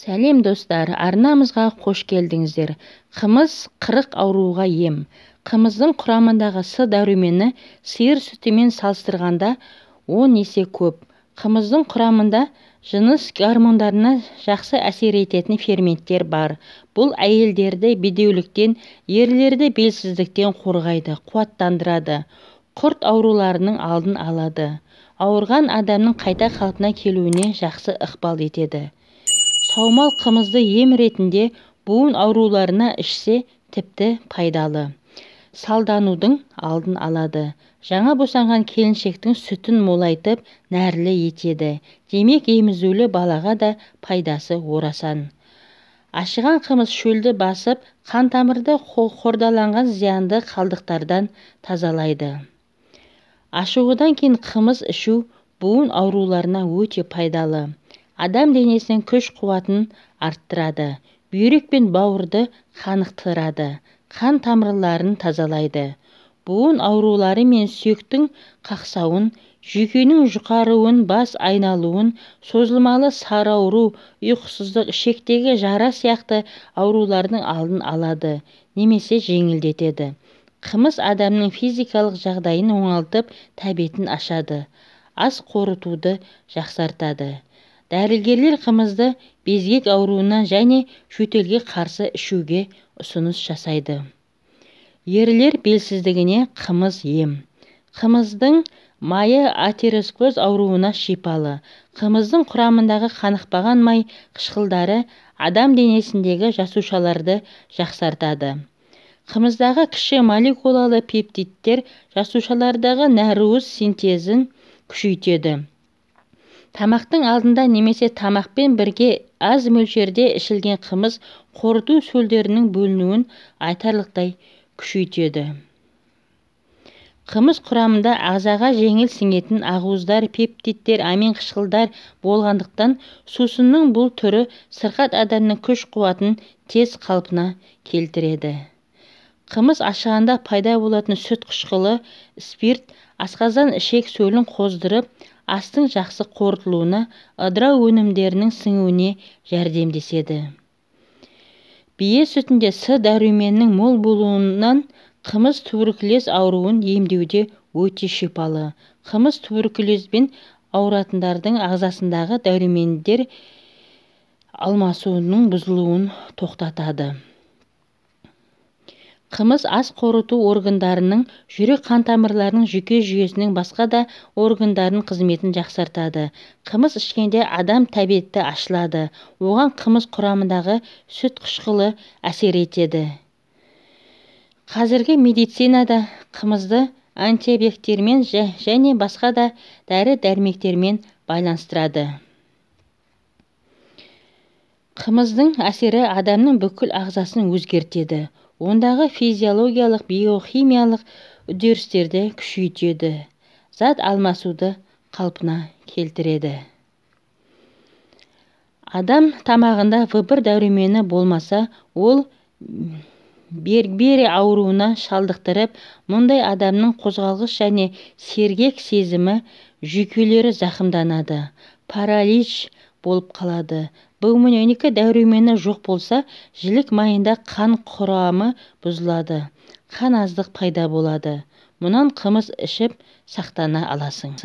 Сәлем достар, арнамызға қош келдіңіздер. Қымыз 40 ауруға ем. Қымыздың құрамындағы С дәрумені сиыр сүтімен салыстырғанда 10 есе көп. Қымыздың құрамында жыныс гормондарына жақсы әсер ететін ферменттер бар. Бұл әйелдерді бедеуліктен, ерлерді белсіздіктен қорғайды, қуаттандырады. Құрт ауруларының алдын алады. Ауырған адамның қайта қалпына келуіне жақсы ықпал етеді. Саумал қымызды ем ретінде буын ауруларына ішсе тіпті пайдалы. Салданудың алдын алады. Жаңа босанған келіншектің сүтін молайтып, нәрлі етеді. Демек, емізулі балаға да пайдасы орасан. Ашыған қымыз шөлді басып, қан тамырды қордаланған зиянды қалдықтардан тазалайды. Ашығудан кейін қымыз ішу буын ауруларына өте пайдалы. Адам денесінің күш-қуатын арттырады, бүйрек пен бауырды қанықтырады, қан тамырларын тазалайды. Буын аурулары мен сүйектің қақсауын, жүйкенің жұқаруын, бас айналуын, созылмалы сары ауру, ұйқысыздық, ішектегі жара сияқты аурулардың алдын алады немесе жеңілдетеді. Қымыз адамның физикалық жағдайын оңалтып, тәбетін ашады, ас қорытуды жақсартады. Дәрігерлер қымызды безгек ауруына және жөтелге қарсы ішуге ұсыныс жасайды. Ерлер белсіздігіне қымыз ем. Қымыздың майы атеросклероз ауруына шипалы. Қымыздың құрамындағы қанықпаған май қышқылдары адам денесіндегі жасушаларды жақсартады. Қымыздағы кіші молекулалы пептидтер жасушалардағы нәруыз синтезін күшейтеді. Тамақтың алдында немесе тамақпен бірге аз мөлшерде ішілген қымыз қорыту сөлдерінің бөлінуін айтарлықтай күшейтеді. Қымыз құрамында ағзаға жеңіл сіңетін ақуыздар, пептидтер, амин қышқылдар болғандықтан сусынның бұл түрі сырқат адамның күш-қуатын тез қалпына келтіреді. Қымыз ашығанда пайда болатын сүт қышқылы, спирт асқазан ішек сөлін қоздырып, астың жақсы қорытылуына, ыдырау өнімдерінің сіңуіне жәрдемдеседі. Бие сүтінде С дәруменінің мол болуынан қымыз туберкулез ауруын емдеуде өте шипалы. Қымыз туберкулезбен ауыратындардың ағзасындағы дәрумендер алмасуының бұзылуын тоқтатады. Қымыз ас қорыту органдарының, жүрек қан тамырларының, жүйке жүйесінің басқа да органдарының қызметін жақсартады. Қымыз ішкенде адам тәбеті ашылады. Оған қымыз құрамындағы сүт қышқылы әсер етеді. Қазіргі медицинада қымызды антибиотиктермен және басқа да дәрі-дәрмектермен байланыстырады. Қымыздың әсері адамның бүкіл ағзасын өзгертеді. Ондағы физиологиялық, биохимиялық үдерістерді күшейтеді, зат алмасуды қалпына келтіреді. Адам тамағында В1 дәрумені болмаса, ол Бербери ауруына шалдықтырып, мұндай адамның қозғалғыш және сергек сезімі, жүйкелері зақымданады, паралич болып қалады. B12 дәрумені жоқ болса, жілік майында қан құрамы бұзылады, қан аздық пайда болады. Мұнан қымыз ішіп сақтана аласың.